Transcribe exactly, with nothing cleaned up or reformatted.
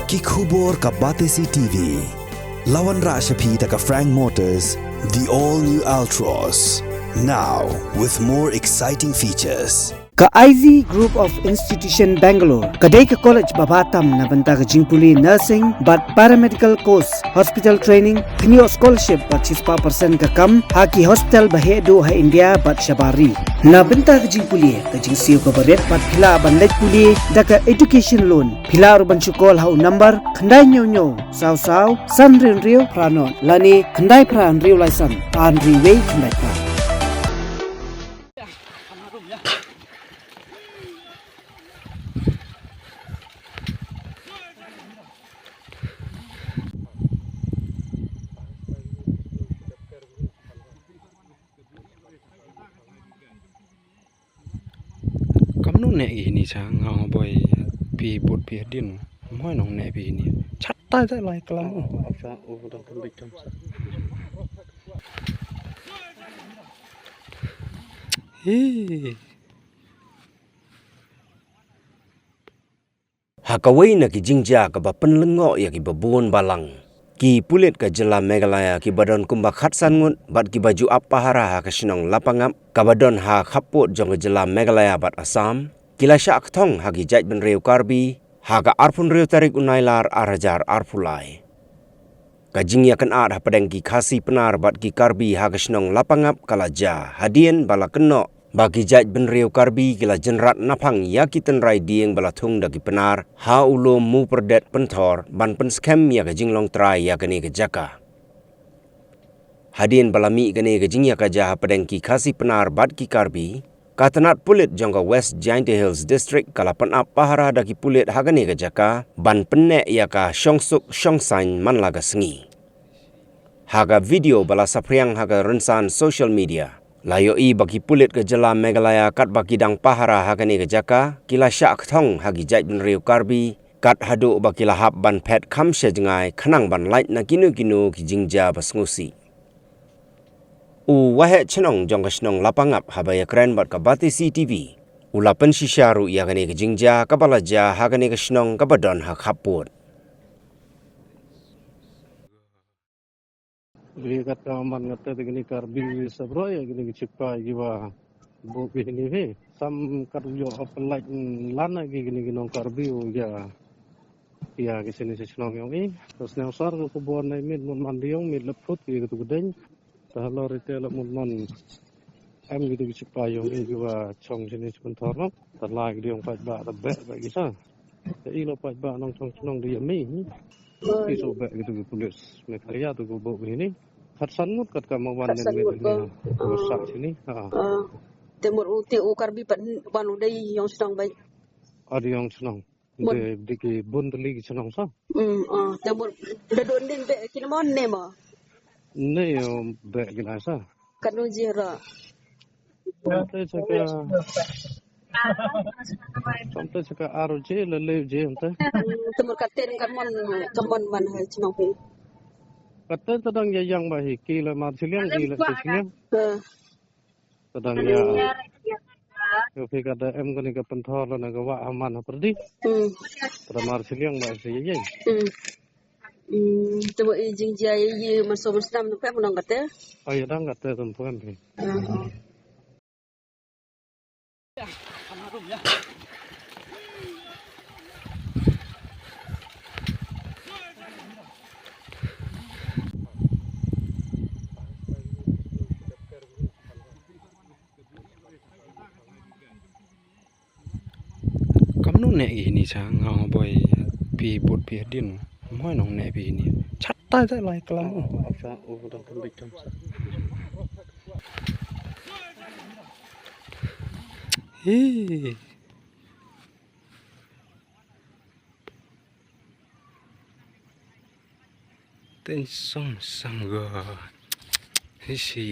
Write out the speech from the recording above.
Ki khubor ka Batesi T V. La wanrah sha phi da ka Frank Motors, the all new Altroz. Now with more exciting features. Ka Ivy Group of Institution Bangalore ka dei ka college ba bha tam na bynta ka jingpule nursing bad paramedical course, hospital training, pynïoh scholarship bad shispah percent ka kam ha ki hospital ba heh duh ha India bad shabar ri. Na bynta ka jingpule, ka jingsiew kaba rit bad phi lah ban leit pule da ka education loan. Phi lah ruh ban shu call ha u number khyndai hynñiew hynñiew saw saw san hynriew hynriew phra nod lane khyndai phra hynriew lai san ar hynriew wei khyndai phra. Kamnu neh ïa ini sa nga, boi, phi bud phi hadien. Moi nong neh phi ini. Chat tai tai lai klam. Sa u dang pun bit kam sa. Hi. Ha kawei na ki jingjia kaba pynlyngngoh ïa kiba bun balang, ki pulit ka jylla Meghalaya kiba don kumba khatsan ngut bad kiba ju ap pahara ha ka shnong Lapangap kaba don ha khappud jong ka jylla Meghalaya bad Assam, ki la shah kthong ha ki jaitbynriew Karbi ha ka arphew hynriew tarik u Nailar ar hajar arphew lai. Ka jingïakynad hapdeng ki Khasi Pnar bad ki Karbi ha ka shnong Lapangap ka la jia hadien ba la kynnoh ba ki jaitbynriew Karbi ki la jynrat naphang ïa ki tynrai dieng ba la thung da ki Pnar ha u lum Mupyrdet Pynthor ban pynskhem ïa ka jinglong trai ïa kane ka jaka. Hadien ba la mih kane ka jingïakajia hapdeng ki Khasi Pnar bad ki Karbi, ka tnat pulit jong ka West Jaintia Hills District ka la pynap pahara da ki pulit ha kane ka jaka ban pynneh ïa ka shongsuk shongsaiñ man la ka sngi. Ha ka video ba la saphriang ha ka rynsan social media, la ïohi ba ki pulit ka jylla Meghalaya katba ki dang pahara ha kane ka jaka, ki la shah kthong ha ki jaitbynriew Karbi kat haduh ba ki la hap ban phet kham sha jngai khnang ban lait na kino kino ki jingjia ba sngewsih. U waheh chnong jong ka shnong Lapangap haba ïakren bad ka Batesi T V, u la pynshisha ruh ïa kane ka jingjia kaba la jia ha kane ka shnong kaba don ha khappud. Ri kata man kata te kini Karbi sabroi ïa kini ki sipai kiba buh bihni hi. Sam kat u ïoh pynlait lan ïa kini ki nong Karbi u ïa ïa ki sini shnong ïong i. Te sniawsar ka khubor na i miet mut man diong miet lep phut ïa katu ka deiñ. Te halor ite la mut man em kitu ki sipai ïong i kiba chong sini sha Pynthor noh. Te la ki diong paidbah te beh beh ki sa. Te i la paidbah nongchong shnong da ïa mi. Ki shu beh kitu ki pulit Meghalaya tu ki buh bihni. Khatsan ngut kat ka ma wan nen miet ïa ki. Ba sah sini. Ha. Te mut u te u Karbi pat wan u dei ïong shnong beit. Adi ïong shnong. Mut. Dei, dei ki bun tylli ki chnong sa. Mm, ah, te mut da don ding beh ki namon ne mo? Ne, um, beh ki la sa. Katno ji ra? Samte saka, samte saka ar ji la le ji samte. Mm, te mut kate dang kamon, kamon man ha chnong phi. Kate te dang ïa ïang ba hi ki la mar chiliang ki la chiliang. Ha. Te dang ïa. Yo phi kata em kani ka Pynthor la na ka wah ha man ha pyrdi. Hmm. Te da mar chiliang ba se ye. Hmm. Hmm, te ba i jingjia ye ye man so man snam nu pep nong kate. Ai dang kate tum phem phi. Hmm. Kamnu neh ïa ini sa nga, boi, phi bud phi hadien. Moi nong neh phi ini. Chat tai tai lai klam. Sa u dang pynbit kam sa. Hi. Ten som sam go. Hi si.